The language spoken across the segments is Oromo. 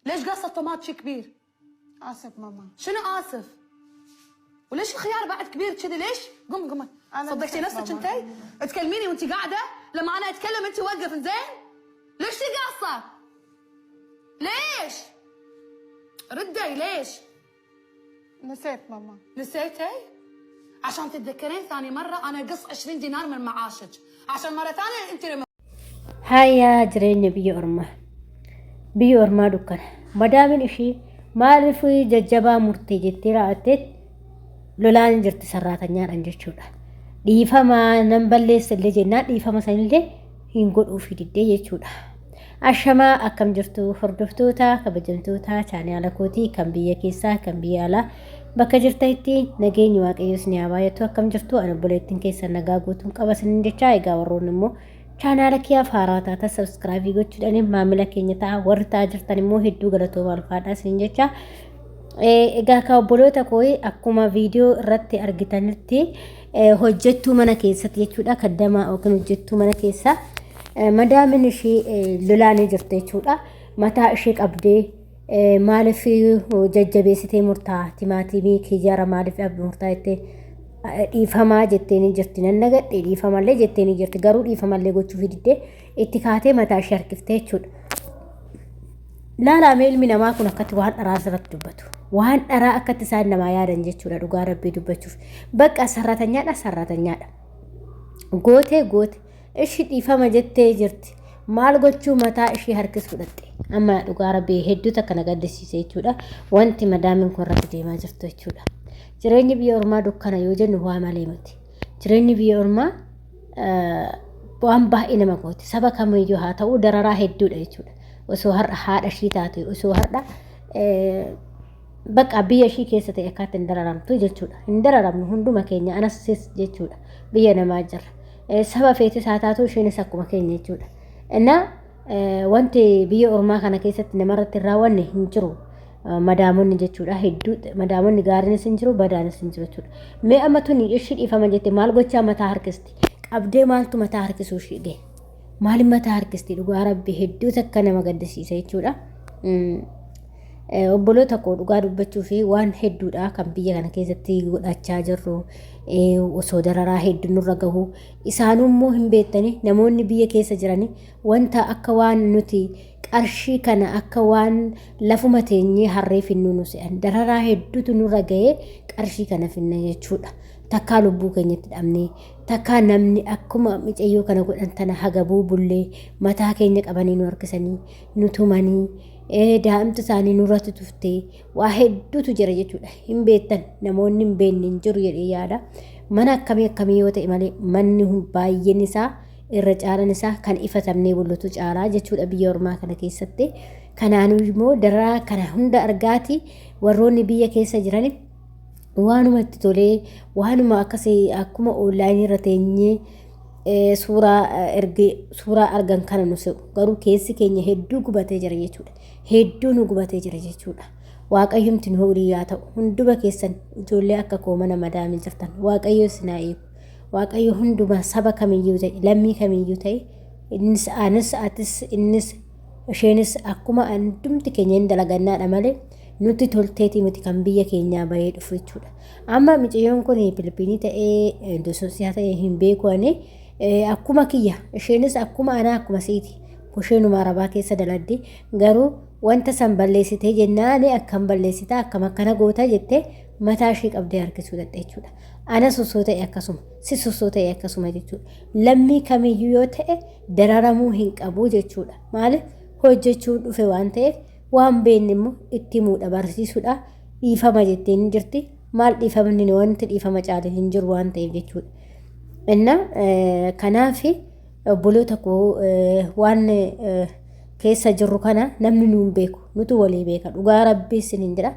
ليش قاصه الطماط شي كبير؟ اسف ماما. شنو اسف؟ وليش الخيار بعد كبير كذي ليش؟ قم قم. أنا صدقتي نسيت نفسك ماما. انتي؟ تكلميني وانت قاعده؟ لما انا اتكلم انت وقف زين؟ ليش قاصه؟ ليش؟ ردي ليش؟ نسيت ماما. نسيتي؟ عشان تتذكرين ثاني مره انا اقص 20 دينار من معاشك عشان مره ثانيه انت لما Hayaa jireenya biyya ormaa. Biyya ormaa dukkana. Madaamin ishii maaliif jajjabaa murtee jettee raawwatteet lolaan jirti sarraatanyaadhaan jechuudha. Dhiifama nan balleessa illee jennaan dhiifama sanillee hin godhuufi diddee jechuudha. Ashamaa akkam jirtu hordoftoota kabajamtoota chaanaala kootii kan biyya keessaa kan biyya alaa bakka jirtanitti nageenyi waaqayyo isin haa baay'atu. Akkam jirtu? Ani obboleettiin keessan nagaa guutuun qaba isinin jechaa, egaa warroonni immoo chaanaala kiyyaaf haarawaa taatan subscribe gochuudhaan maamila keenya ta'a, warri ta'aa jirtan immoo hedduu galatooma alfaadhaa isinin jechaa. Egaa ka obboloota koo akkuma viidiyoo irratti argitanitti hojjettuu mana keessatti jechuudha, kaddamaa yookiin hojjettuu mana keessa madaamin ishee lolaanii jirti jechuudha. Mataa ishee qabdee maaliif jajjabeessitee murtaa timaatimii kiyyara maaliif dhabdu murtaa jettee dhiifamaa jettee jirti. Nan nagadhe dhiifamallee jettee jirti, garuu dhiifamallee gochuuf diddee itti kaatee mataa ishee harkiftee jechuudha. Laalamee ilmi namaa kun akkatti waan dharaa asirratti dubbatu. Waan dharaa akkatti isaan namaa yaadan jechuudha dhugaa rabbii dubbachuuf. Bakka sarratanyaadha sarratanyaadha. Gootee goote ishi dhiifama jettee jirti. Maal gochuu mataa ishee harkis fudhatte. Amma dhugaa rabbii hedduu takka na gaddisiise jechuudha. Wanti madaamin kun irratti deemaa jirtu jechuudha. Jireenyi biyya ormaa dukkana yoo jennu waa malee miti. Jireenyi biyya ormaa waan baay'ee nama gooti. Saba kamiyyuu haa ta'u dararaa hedduudha jechuudha. Osoo har'a haadha ishii taate, osoo har'a bakka biyya ishii keessa ta'e akkaatti hin dararamtu jechuudha. Hin dararamnu hunduma keenya, anas jechuudha. Biyya namaa jirra. Saba feetis haa taatu isheenis akkuma keenya jechuudha. Innaa wanti biyya ormaa kana keessatti namarratti hin raawwanne hin jiru. Madaamonni jechuudha hedduu, madaamonni gaariinis hin jiru, badaanis hin jiru jechuudha. Mee amma tuni ishii dhiifama jette maal gochaa mataa harkisti? Qabdee maaltu mataa harkisuu ishii gahe? Maaliin mataa harkisti? Dhugaa rabbi hedduu takka nama gaddisiisa jechuudha. Obboloota koo, dhugaa dubbachuu fi waan hedduudha kan biyya kana keessatti godhachaa jirru, osoo dararaa hedduu nurra gahu isaanuu immoo hin beektani. Namoonni biyya keessa jirani wanta akka waan nuti qarshii kana akka waan lafuma teenyee harree finnuu nu se'an. Dararaa hedduutu nurra gahee qarshii kana finna jechuudha. Takkaa lubbuu keenyatti dhabnee, takkaa namni akkuma micayyoo kana godhan tana hagabuu bullee mataa keenya qabanii nu harkisanii nu tumanii, daa'imti isaanii nurratti tuftee waa hedduutu jira jechuudha. Hin beektan, namoonni hin beekne hin jiru jedhee yaada. Mana akkamii akkamii yoo ta'e malee manni baay'een isaa irra caalan isaa kan ifatamnee bullutu caalaa jechuudha biyya ormaa kana keessatti. Kanaanuu immoo dararaa kana hunda argaati warroonni biyya keessa jiran waanuma itti tolee waanuma akkasii akkuma online irra teenyee suuraa erge suuraa argan kana nu se'u, garuu keessi keenya hedduu gubatee jira jechuudha. Hedduu nu gubatee jira jechuudha. Waaqayyumti nu walii haa ta'u. Hunduma keessan ijoollee akka koo mana madaamii jirtan Waaqayyo isin haa eegu. Waaqayyo hunduma saba kamiyyuu ta'e, lammii kamiyyuu ta'e, innis anis atis innis isheenis akkuma hundumti keenya hin dalagannaadha malee nutti tolteetii miti kan biyya keenyaa bahee dhufu jechuudha. Amma micayyoon kun Filipiinii ta'ee Indoneesiyaa ta'ee hin beeku, ani akkuma kiyya isheenis akkuma anaa akkuma siiti. Isheenuma arabaa keessa daladdi, garuu wanta san balleessitee jennaan akkam balleessitaa, akkam akkana goota jettee mataa ishee qabdee harkisuu dadha jechuudha. Anas osoo ta'e akkasuma, sis osoo ta'e akkasuma jechuudha. Lammii kamiyyuu yoo ta'e dararamuu hin qabu jechuudha. Maaliif? Hojjechuun dhufe waan ta'eef waan beekne immoo itti himuudha, barsiisuudha. Dhiifama jettee ni jirti. Maal dhiifamni, wanti dhiifama caale hin jiru waan ta'eef jechuudha. Inna kanaaf obboloota koo, waan keessa jirru kana namni nuun beeku, nutu walii beeka. Dhugaa rabbii isin hin jedha.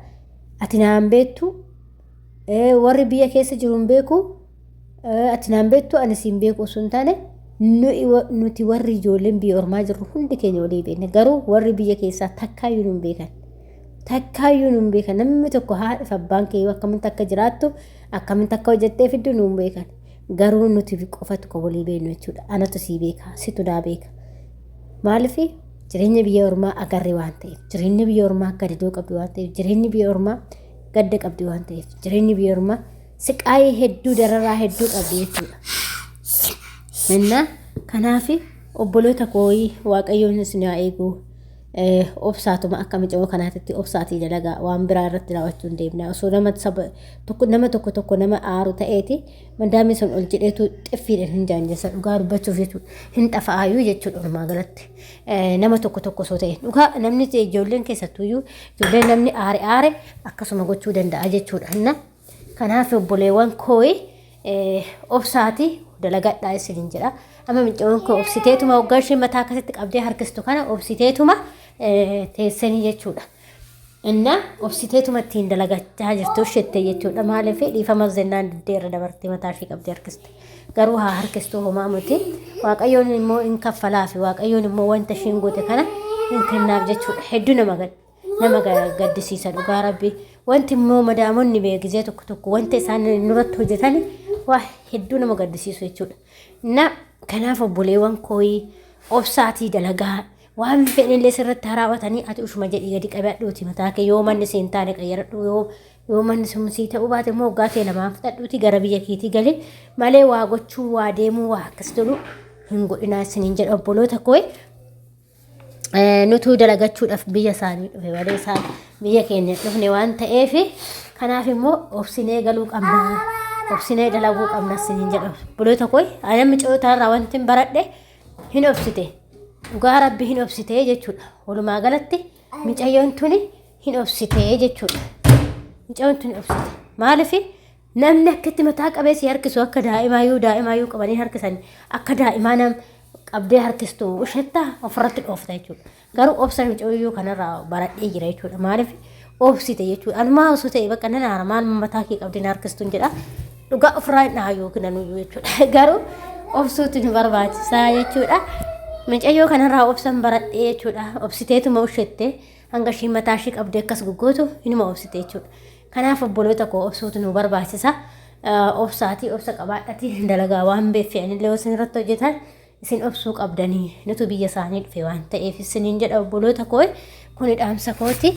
Ati naan beektu, warri biyya keessa jiru hin beeku, ati naan beektu, ani siin beeku osoo hin taane, nuti warri ijoolleen biyya ormaa jirru hundi keenya walii beekna, garuu warri biyya keessaa takkaayyuu nuun beekan. Takkaayyuu nuun beekan. Namni tokko haadha abbaan kee akkamitti akka jiraattu, akkamitti akka hojjettee fiddu nuun beekan. Garuu nuti qofatu kan walii beeknu jechuudha. Anatu sii beeka, situ naa beeka. Maaliif? Jireenya biyya ormaa agarre waan ta'eef, jireenyi biyya ormaa gadadoo qabdi waan ta'eef, jireenyi biyya ormaa gadda qabdi waan ta'eef, jireenyi biyya ormaa siqaayii hedduu dararaa hedduu qabdi jechuudha. Innaa kanaaf obboloota kooyi Waaqayyoon isin haa eegu. Obsaatuma akka micoo kanaatitti obsaatii dalagaa waan biraa irratti raawwachuu hin deemna. Osoo nama saba tokko nama tokko tokko nama aaru ta'eeti madaamii sun ol jedheetu xiffiidhaan hin jaanjessa dhugaa dubbachuuf jechuudha. Hin xafa'aayyuu jechuudha walumaa galatti. Nama tokko tokko osoo ta'e dhugaa namni ijoolleen keessattuyyuu ijoolleen namni aare aare akkasuma gochuu danda'a jechuudha. Inna kanaaf obboleewwan kooyi obsaati dalagadhaa isiniin jedha. Amma micciyoon koo obsiteetuma hoggaa isheen mataa akkasitti qabdee harkistu kana obsiteetuma teessanii jechuudha. Inna obsiteetuma ittiin dalagachaa jirtu ishette jechuudha. Maaliif dhiifama jennaan diddee irra dabartee mataa ishee qabdee harkiste. Garuu haa harkistu homaa miti. Waaqayyoon immoo hin kaffalaafi Waaqayyoon immoo wanta isheen goote kana hin kennaaf jechuudha. Hedduu nama gadda. Nama gaddisiisa dhugaa rabbi. Wanti immoo madaamonni beekisee tokko tokko wanta isaan nurratti hojjetan waa hedduu nama gaddisiisu jechuudha. Na kanaaf obboleewwan kooyi obsaatii dalagaa waan fedhanillee sirratti haraawwatanii ati ushuma jedhii gadi qabadhuuti mataa kee yoo manni siin taane qayyaradhu yoo yoo manni sun sii ta'uu baate immoo waggaa kee lamaan fudhadhuuti gara biyya keetii gali malee waa gochuu waa deemuu waa akkas jedhu hin godhinaa isiniin jedha obboloota kooyi. Nutuu dalagachuudhaaf biyya isaanii dhufe malee isaan biyya keenya hin dhufne waan ta'eef kanaaf immoo obsinee galuu qabna obsinee dalaguu qabna isiniin jedha obboloota koo ani micoota irraa wanti hin baradhe hin obsite dhugaa rabbi hin obsite jechuudha walumaa galatti micayyoon tuni hin obsite jechuudha micayyoon tuni obsite maaliif Namni akkatti mataa qabee si harkisu akka daa'imaayyuu daa'imaayyuu qabanii harkisan akka daa'imaa nam qabdee harkistu ishettaa ofirratti dhoofta jechuudha. Garuu obsa mucayyoo kanarraa baradhee jira jechuudha. Maaliif obsite jechuudha. Anumaa osoo ta'e bakka nan aara maal mataa kee qabdee na harkistuun jedha. Dhugaa ofirraa hin dhaha yookiin anuyyuu jechuudha. Garuu obsuutu nu barbaachisaa jechuudha. Mucayyoo kanarraa obsan baradhee jechuudha. Obsiteetuma ushette hanga ishii mataa ishii qabdee akkas goggootu inuma obsite jechuudha. Kanaaf obboloota koo obsuutu nu barbaachisa. Obsaatii obsa qabaadhatii dalagaa waan beeffe'anillee isin irratti hojjetan isin obsuu qabdanii nutu biyya isaanii dhufe waan ta'eef isiniin jedha obboloota koo kuni dhaamsa kooti.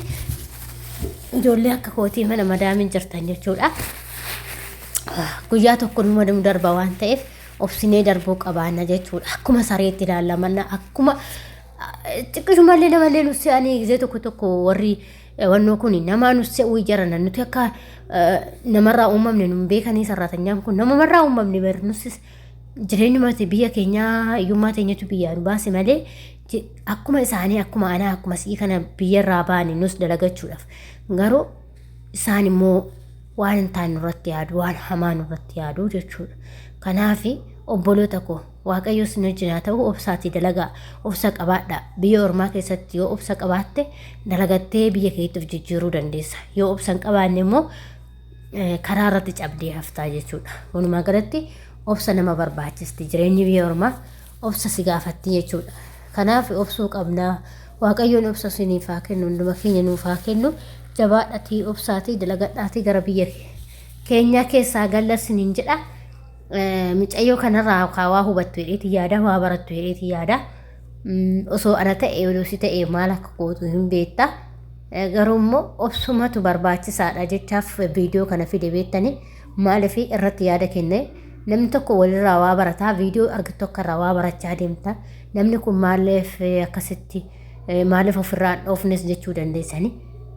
Ijoollee akka kootii mana madaamin jirtan jechuudha. Guyyaa tokko numa nu darba waan ta'eef obsinee darbuu qabaanna jechuudha. Akkuma sareetti ilaallamanna akkuma xiqqishumallee namallee nu se'anii gizee tokko tokko warri wannoo kun namaa nu se'uu jarana nuti akka namarraa uumamne nun beekanii sarraatanyaan kun namumarraa uumamne bar nusis jireenyumati biyya keenyaa hiyyummaa teenyatu biyyaa nu baase malee akkuma isaanii akkuma anaa akkuma si'ii kana biyyarraa baane nus dalagachuudhaaf garuu isaan immoo waan hin taane nurratti yaadu waan hamaa nurratti yaadu jechuudha kanaaf obboloota koo Waaqayyo isin wajjin haa ta'u obsaatii dalagaa obsa qabaadhaa biyya ormaa keessatti yoo obsa qabaatte dalagattee biyya keetti of jijjiiruu dandeessa yoo obsa hin qabaanne immoo karaa irratti cabdee haftaa jechuudha walumaa galatti obsa nama barbaachisti jireenyi biyya ormaa obsa si gaafatti jechuudha kanaaf obsuu qabnaa waaqayyoon obsa isiniif haa kennu hunduma keenya nuuf haa kennu jabaadhatii obsaatii dalagadhaatii gara biyya keenyaa keessaa galla isiniin jedha. Micayyoo kanarraa kaa waa hubattu jedheeti yaada waa barattu jedheeti yaada. Osoo ana ta'e odoo si ta'e maal akka gootu hin beekta. Garuu immoo obsumatu barbaachisaadha jechaaf viidiyoo kana fide beektani maaliif irratti yaada kenne namni tokko walirraa waa barataa viidiyoo argattu tokko irraa waa barachaa deemta namni kun maaliif akkasitti maaliif ofirraa hin dhoofnes jechuu dandeessani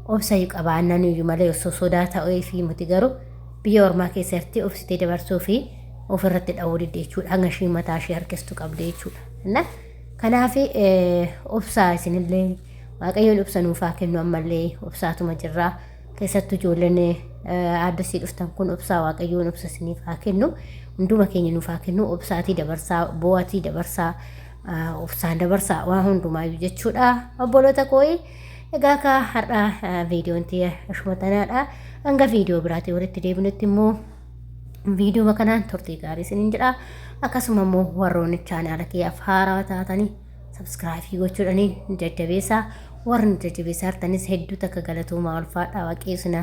obsa qabaannan iyyuu malee osoo sodaa ta'ee fi miti garuu Biyya ormaa keessatti obsitee dabarsuu fi ofirratti dha'uu didde jechuudha. Hanga isheen mataa ishee harkistu qabde jechuudha. Na kanaaf obsaa isinillee Waaqayyoon obsa nuuf haa kennu ammallee obsaatuma jirraa. Keessattuu ijoolleen addasii dhuftan kun obsaa Waaqayyoon obsa isiniif haa kennu. Hunduma keenya nuuf haa kennu obsaatii dabarsaa bo'atii dabarsaa obsaan dabarsaa waan hundumaayyuu jechuudha. Obboloota kooyi. Egaa kaa har'a viidiyoon tiyya ishuma tanaadha. Hanga viidiyoo biraatiin walitti deebinutti immoo viidiyoo kanaan turtii gaarii isiniin jedha. Akkasuma immoo warroonni chaanaala kiyyaaf haaraa taatanii sabskiraaybii gochuudhaan nu jajjabeessaa. Warri nu jajjabeessaa jirtanis hedduu takka galatoomaa ulfaadhaa waaqayyo isin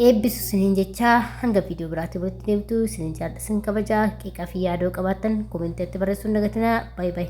eebbisu isiniin jechaa hanga viidiyoo biraatiin walitti deebitu isiniin jaalladha isin kabajaa qeeqaa fi yaadoo qabaattan koomentiitti barreessuun dagatinaa baay baay.